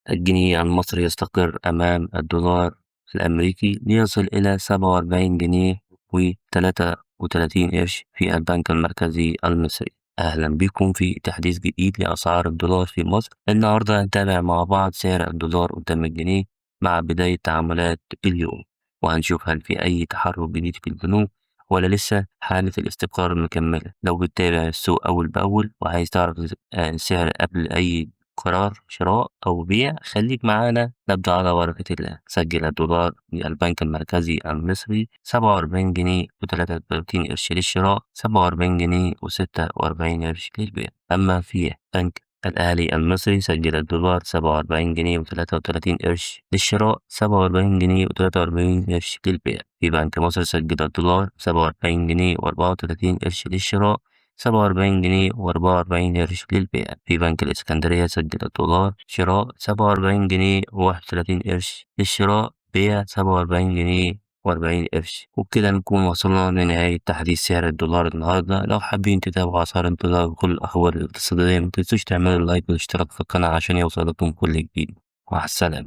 الجنيه المصري يستقر أمام الدولار الأمريكي ليصل إلى 47 جنيه و33 قرش في البنك المركزي المصري. أهلا بكم في تحديث جديد لأسعار الدولار في مصر. النهاردة هنتابع مع بعض سعر الدولار قدام الجنيه مع بداية تعاملات اليوم، وهنشوف هل في أي تحرك جديد في البنوك ولا لسه حالة الاستقرار مكملة. لو بتتابع السوق أول بأول وعايز تعرف السعر قبل أي قرار شراء أو بيع خليك معانا. نبدأ على بركة الله. سجل الدولار للبنك المركزي المصري 47 جنيه و33 قرش للشراء، 47 جنيه و46 قرش للبيع. أما في بنك الأهلي المصري سجل الدولار 47 جنيه و33 قرش للشراء، 47 جنيه و43 قرش للبيع. في بنك مصر سجل الدولار 47 جنيه و34 قرش للشراء، 47 جنيه و44 قرش للبيع. في بنك الإسكندرية سجل الدولار شراء 47 جنيه و31 قرش للشراء، بيع 47 جنيه و40 قرش. وبكده نكون وصلنا لنهاية تحديث سعر الدولار النهاردة. لو حابين تتابعوا أسعار الدولار وكل الأخبار الاقتصادية متنسوش تعملوا لايك والاشتراك في القناة عشان يوصلكم كل جديد. مع السلامة.